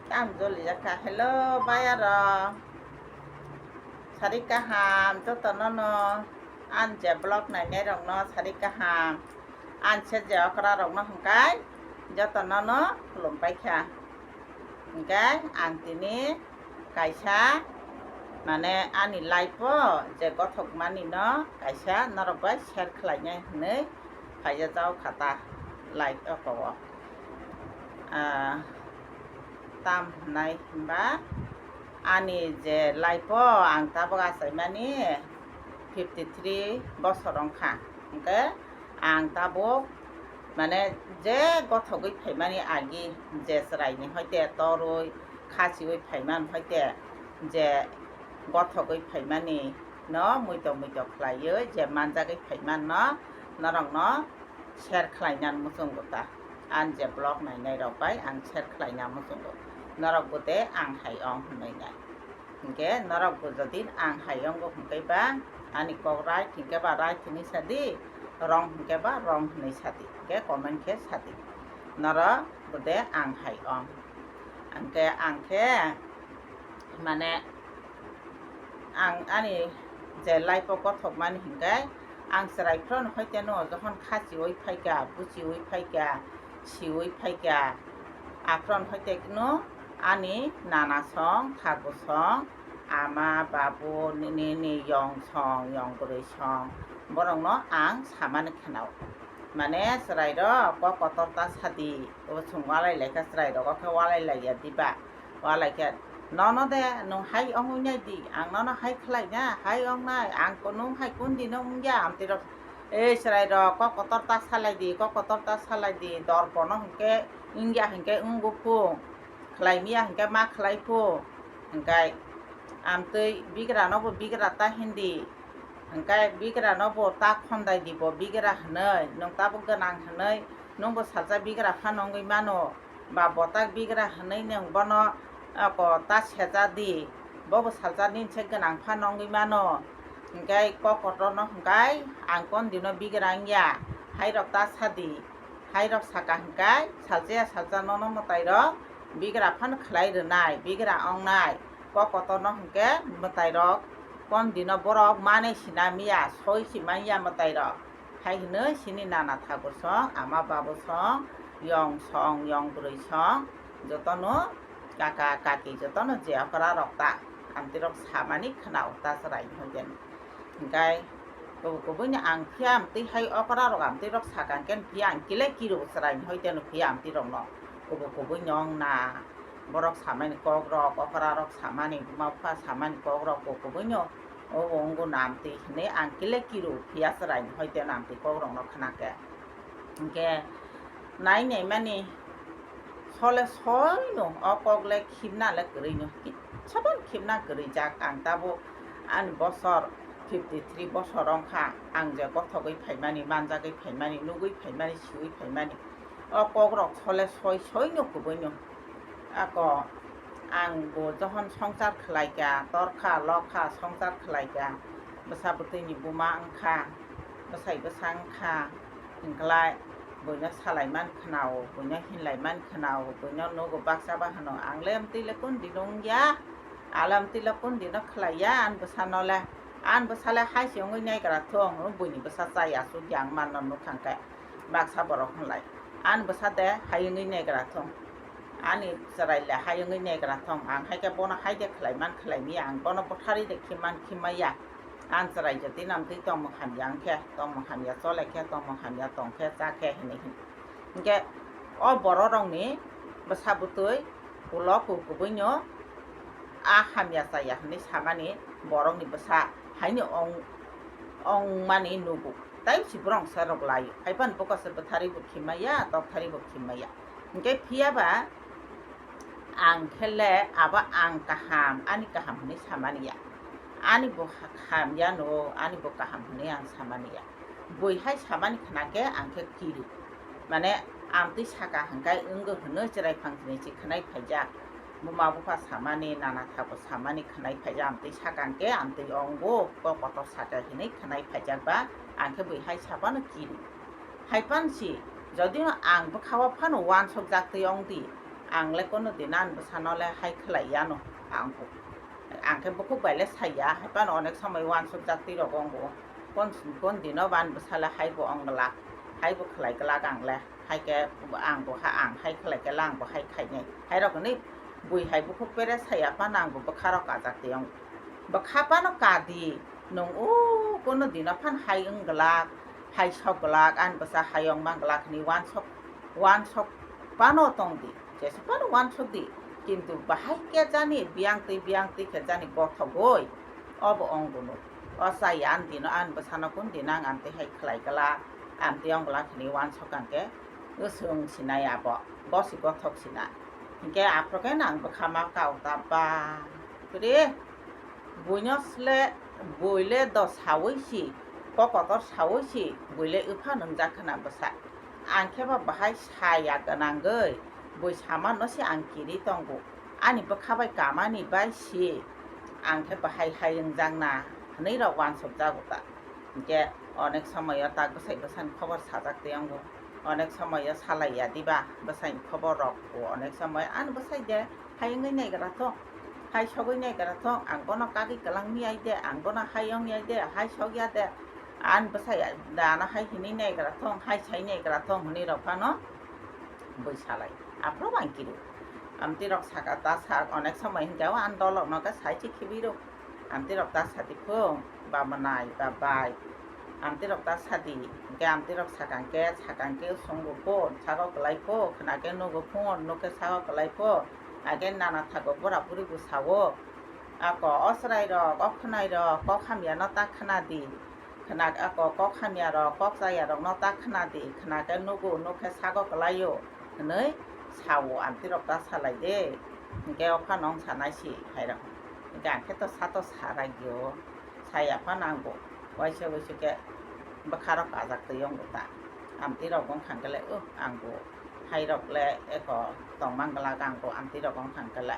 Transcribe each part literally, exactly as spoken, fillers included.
Tam joli jakha. Hello, bayaro. Sari kaham, joto nono. An je vlog nainai rokno sari kaham. An se je okra rokno hwnkhe joto nono khulum paikha. Hwnkhe ang tini kaisa, mane, ani life o je gothok mani no kaisa norok bai share khlainai hwnwi phaijak jao kha ta life o ko o. Ah, tam hwnai hwnba ani je life o ang tabuk achaimani fifty three bosor wngkha, hwnkhe ang tabuk, mane, je gothogwi phaimani agi je chwraini hoite torwi khasiwi phaimani hoite je gothogwi phaimani no muito muito khlaiwi je manjagwi phaimani no norokno share khlaina muchungo ta. Ang je vlog nainai rok bai ang share khlaina muchungo. Norok bo de ang hai ong hwnwi nai. Hwnkhe norok bo jodi ang hai ongo hwnkhe ba ani kok right hwnkhe ba right hwnwi sadi, wrong hwnkhe ba wrong hwnwi sadi. Hwnkhe comment khe sadi. Norok bo de ang hai ong. Hwnkhe ang khe mane ang ani je life o gothok mani hwnkhe ang chwrai phano hoite no jokhon khachiwi phaikha, buchiwi phaikha, siwi phaikha, aphron hoite no ani nana song, thaku song, ama, babu, nini, ni yong song, yong bwrwi song, borokno ang samani khwnao. Mane chwrai rok kok kotor ta sadi, o chwng walai laikha chwrai rogo khe walai laiya diba? Walai khe nono de nwng hai ongwi nai di, ang nono hai khlai na, hai ong nai, ang ko nwng hai kun dino wngya, amtwi rok, ei chwrai rok kok kotor ta salai di, kok kotor ta salai di, dorpono hwnkhe wngya hwnkhe wngo phung, khlai miya hwnkhe ma khlai phung, hwnkhe amtwi bigra no bo bigra ta hindi, hwnkhe bigra no bo ta khondai di, bo bigra hwnwi, nwng tabuk gwnang hwnwi, nwng bo salsa bigra phano wngwi mano. Ba botak bigra hwnwi nwng bono, ako ta seja di, bobo salsa nini se gwnang phano wngwi mano. Hwnkhe kok kotorno hwnkhe ang kon dino bigra wngya, hai rok ta sadi, hai rok saka hwnkhe salsa ya salsa nono mwtai rok bigra phano khlai rwnai, bigra wngnai, kok kotorno hwnkhe mwtai rok kon dino borok manwi sina miya, soi si manya mwtai rok. Hai hwnwi sini nana thakur song, ama babu song, yong song, yong bwrwi song, jotono kaka kaki jotono je okra rok ta, amtwi rok samani khwnao ta chwrai hoi den. Hwnkhe kubui kubui no ang phiya amtwi hai okra rok amtwi rok sakang khe phiya ang kile kiru chwrai hoi den phiya amtwi rok no kubui kubui no wng na. Borok samani kok rok, okra rok samani, buma bupha samani kok rok kubui no. Obo wngwi namtwi hinwi ang kile kiru phiya chwrai ni hoite namtwi kok rok no khna khe. Hwnkhe nai nai mani sole soi no o kok le khibna le kwrwi no, kisa bo khibna kwrwi jak. Ang tabuk ani bosor fifty three bosor wngkha, ang je gothogwi phaimani, manjagwi phaimani, nugwi phaimani, siwi phaimani, o kok rok sole soi soi no kubui no. Ako ang bo johon songchar khlaikha, torkha, lokha, songchar khlaikha, bwsa bwtwini buma wngkha, bwsai bwsa wngkha, hwnkhlai buino salaiman khwnao, buino hinlaiman khwnao, buino nugo baksa ba hwno, ang le amtwi le kun dino wngya, ale amtwi le kun dino khlaiya, ani bwsano le, ani bwsa le hai se wngwi naigra thung, buini bwsa chaya chukya ang manno nukha hwnkhe. Baksa borok hwnlai, ani bwsa de hai wngwi naigra thung, ani chwrai le hai wngwi naigra thung, ang hai khe bono hai de khlai man khlai maya, ang bono butharwi de khi man khi maya, ani chwrai jotino amtwi tongmung hamya wng khe, tongmung hamya chole khe, tongmung hamya tong khe, cha khe hinwi hwn. Hinkhe o borok rokni bwsa bwtwi ulo ku kubui no a hamya chaya hinwi samani borokni bwsa haino ong-, ongmani nugo. Tai si borok se rok lai, hai phano buko se bwtharwi bo khimaya, tokthari bo khimaya. Hinkhe phiya ba ang khe le abo ang kaham, ani kaham hinwi samani ya. Ani bo ha-, hamya no, ani bo kaham hinwi ang samani ya. Bui hai samani khna khe ang khe kiru. Mane amtwi saka hwnkhe wngwi hwnwi chwrai phang sini si khwnai phaijak. Buma bupha samani, nana thago samani khwnai phaijak, amtwi saka hwnkhe amtwi ongo, kok kotor saka hinwi khwnai phaijak ba, ang khe bui hai saphano kiru. Hai phan si, jodi no ang bwkha o phano uansuk jak twi ong di, Ang le kono din ani bwsano le hai khlai yano. Ang, ang khe bukhuk bai le sai ya, hai phano onek somoi uansuk jak twi rok wngo. Kon, kon dino bo ani bwsa le hai bo wng glak, hai bo khlai glak ang le. Hai khe ang bo ha, ang hai khlai khe le ang bo hai khainai. Hai rok hwnwi bui hai bukhuk pere sai ya phano ang bo bwkha rok kajak twi wngo. Bwkha phano ka di, nwng o kono dino phano hai wng glak, hai sok glak, ani bwsa hai wng man glak hwnwi uansuk, uansuk phano tong di. Jesa phano uansuk di, kintu bahai khe jani biyang twi biyang twi khe jani gothogwi obo wng gwnwi. O chaya ani dino ani bwsano kun dino ang amtwi hai khlai glak, amtwi wng glak hwnwi uansuk ang khe, swng sinai abo, bosi gothok sina. Hinkhe aphuru khe nang bwkha ma kau ta ba, kwrwi. Buino sle, bui le do saui si, kok kotor saui si, bui le wpha nwngjak khna bwsa. Ang khe ba bahai saya gwnangwi, bui samano se ang kiri tongo. Ani bwkha bai kamani bai si, ang khe bahai hai wngjak na hwnwi rok uansuk jago ta. Hinkhe onek somoyo tak bwsai bwsani khobor sajak twi wngo. Onek somoyo salai ya diba bwsaini khobor rok bo, onek somoi ani bwsai de hai wngwi nai gra thung, hai sogwi nai gra thung, ang bono kagwi kwlangwi ai de, ang bono hai wng ya de, hai sok ya de, ani bwsai da ano hai hinwi nai gra thung, hai sai nai gra thung hwnwi rok phano bui salai. Aphuru ang kiri. Amtwi rok saka ta sak, onek somoi hinkhe o ani dolok no khe sai se khibi rw. Amtwi rok ta sadi phung, ba mwnai, ba bai. Amtwi rok ta sadi, hinkhe amtwi rok sakang khe, sakang khe songo phung, sago kwlai phung, khna khe nugo phung, nuk khe sago kwlai phung. Age nana thago bura buri bo sao. Ako o chwrai rok, o khwnai rok, kok hamya no ta khna di. Khna ako kok hamya rok, kok chaya rok no ta khna di. Khna khe nugo, nuk khe sago kwlai o. Hwnwi sao, amtwi rok ta salai de. Hinkhe o phano wng sanai si hai rok. Hinkhe ang khe to sa to sa ragio. Saya phano ang bo waisa waisa khe bwkha rok kajak twi wngo ta. Amtwi rok wng kha khe le, uh, ang bo hai rok le eko tong man glak, ang bo amtwi rok wng kha khe le.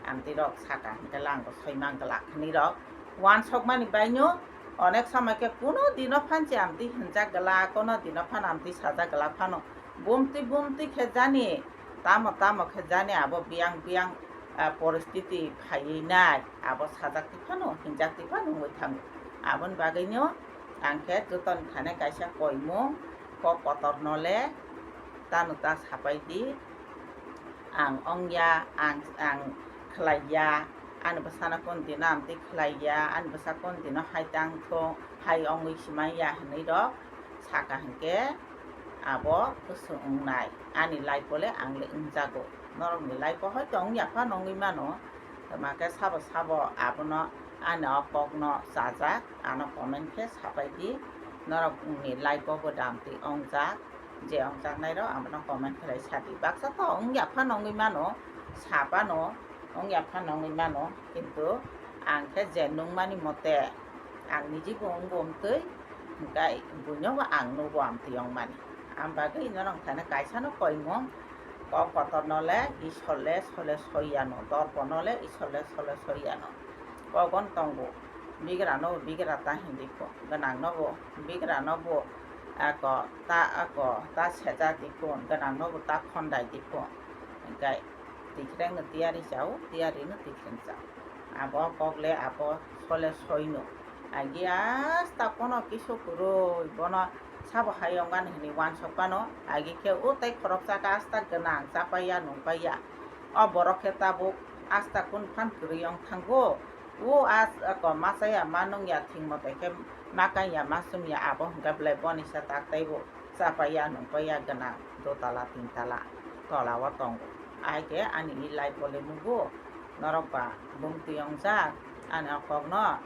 Amtwi rok saka hinkhe le ang bo soi man glak hwnwi rok uansuk mani bai no onek somoi khe kuno dino phan se amtwi hinjak glak, kuno dino phan amtwi sajak glak phano. Bumtwi bumtwi khe jani, tamo tamo khe jani abo biyang biyang, ah, poristiti phaiwi nai, abo sajak twi phano, hinjak twi phano wngwi thango. Aboni bagwino ang khe jotoni thani kaisa koimung, kok kotor no le tano ta sapai di, ang ongya, ang, ang khlai ya, ani bwsano kon dino amtwi khlai ya, ani bwsa kon dino hai tang thung, hai ongwi si man ya hwnwi rok saka hinkhe abo bwswng wngnai. Ani life o le ang le wngjago. Norokni life o hoito wngya phano wngwi mano. Tamo khe sabo sabo abono ani o kokno chajak, ano comment khe sapai di. Norokni life o bo damtwi wngjak, je wngjaknai rok abono comment khlai sadi. Baksa to wngya phano wngwi mano, sa phano wngya phano wngwi mano, kintu ang khe je nungmani mote, ang niji bo wngbo wngtwi, hinkhe buino bo ang nugo amtwi wngmani. Ang bagwi norok thani kaisano koimung, kok kotor no le Isor le sole soi yano, dorpo no le Isor le sole soi yano. Kogon tongo, bigra no bigra ta hindi pho, gwnang no bo bigra no bo ako ta, ako ta seja di pho, gwnang no bo ta khondai di pho. Hinkhe tikreng no tiyari chao, tiyari no tikreng chao. Abo kok le abo sole soi no. Agi asta kono kisu kwrwi bono sabo hayung ani hwnwi uansuk phano, agi khe o tei khoroksa khe asta gwnang chapaiya nungpaiya. O borok khe tabuk asta kun phan kwrwi wng thango. O as, ako machaya ma nungya thing mote khe ma kanya ma chumya abo hwnkhe belai boni sa tak teibo chapaiya nungpaiya gwnang dotala tintala tola o tongo. Ahai khe ani life o le nugo norok ba bumtwi wngjak ani o kokno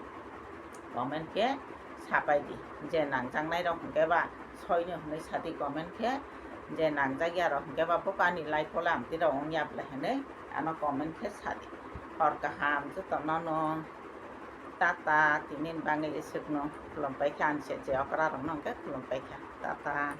comment khe sapai di, je nangjaknai rok hwnkhe ba soino hwnwi sadi comment khe, je nangjak ya rok hwnkhe ba bokani life o le amtwi rok wngya bwlai hwnwi ano comment khe sadi. Hor kaham jotono no tata, tini ni bagwi isukno khulumpai kha, ani se je okra rokno hwnkhe khulumpai kha, tata.